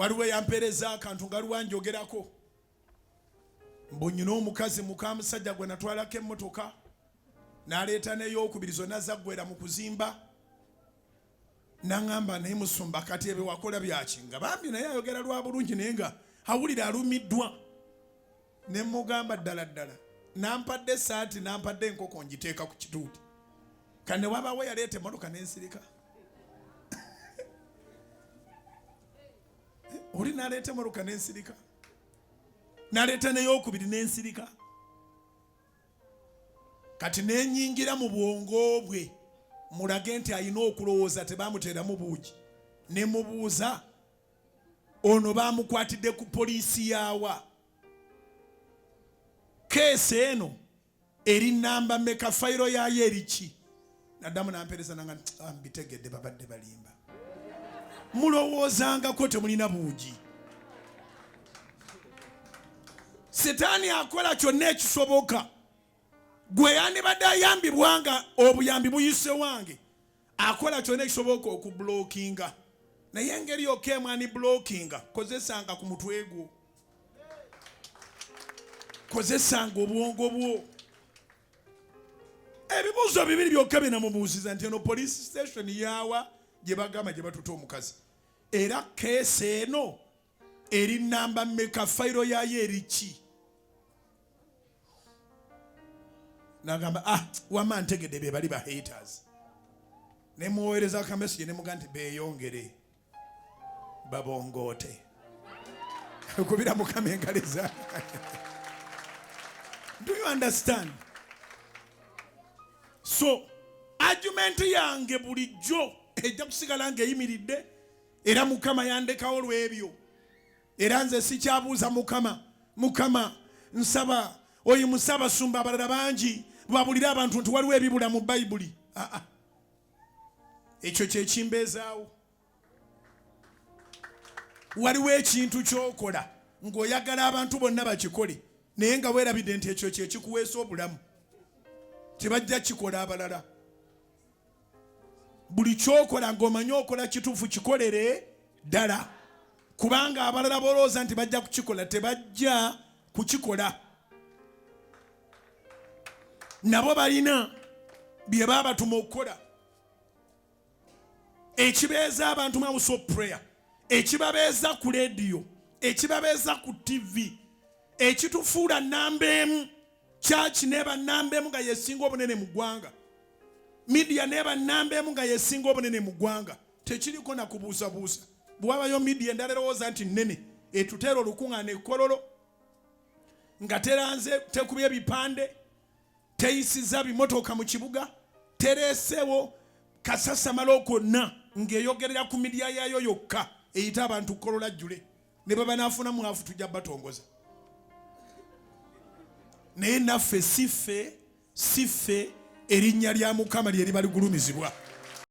Waliwo eyampeereza akantu nga lwanjogerako mbu nyina omukazi muka musajja gwe natwalako emmotoka n'aleeta n'eyokubiri zonna zaggwera mu kuzimba naŋamba naye musumba kati ebyo wakola byaki nga bambi naye ayogera lwa bulungi naye nga awulira alumiddwa ne mugamba ddala ddala nampadde esaati nampadde enkoko ngiteeka ku kituuti kane wabawo yaleeta emmotoka nensirika oli naleeta emmotoka nensirika naleeta neyokubiri nensirika kati nenyingira mu bwongo bwe mulage nti alina okulowooza tebamuteeramu buugi ne mubuuza ono bamukwatidde ku poliisi yaawa keesi eno eri namba meka fayiro yaayo eriki naddamu nampeereza nanga ah, mbitegedde babadde balimba mulowoozangako temulina buugi sitaani akola kyonna ekisoboka gwe yandibadde ayambibwa nga obuyambi buyise wange akola kyonna ekisoboka okubulokinga naye engeri yokka emu ani bulokinga kozesanga ku mutwe gwo kozesanga obwongo bwo ebibuuzo bibiri byokka bye namubuuziza nti eno police station yaawa gye bagamba gye batuta omukazi era keesi eno eri namba meka fayiro yaayo eri ki nagamba ah wama ntegedde be bali ba haters ne muwoereza akamesige ne muga nti beeyongere babongoote kubira mukama engalo eza do you understand so argument yange bulijjo ejja kusigala ng'eyimiridde era mukama yandekawo lw'ebyo era nze sikyabuuza mukama mukama nsaba oyimuse abasumba abalala bangi babulire abantu nti waliwo ebibula mu bayibuli aa ekyo kyekimbeezaawo waliwo ekintu kyokola ng'oyagala abantu bonna bakikole naye nga weerabidde nti ekyo kyekikuweesa obulamu tebajja kikola abalala buli kyokola ng'omanyi okola kituufu kikolere ddala kubanga abalala bolowooza nti bajja kukikola tebajja kukikola nabo balina bye babatuma okukola ekibeeza abantu mu house of prayer ekibabeeza ku lediyo ekibabeeza ku ttivi ekitufuula namba emu kyaki neba namba emu nga yesinga obunene mu ggwanga midiya neba namba emu nga yesinga obunene mu ggwanga tekiriko na kubuusabuusa bwewabayo midiya endala erowooza nti nnene etuteera olukuŋŋaana ekololo nga teranze tekubye ebipande teyisiza bimotoka mu kibuga tereesewo kasasamalo konna ng'eyogerera ku midiya yaayo yokka eyita abantu kolola jjule ne bwe banaafuna mwavu tujja batongoza naye naffe si ffe si ffe erinnya lya mukama lye liba ligulumizibwa.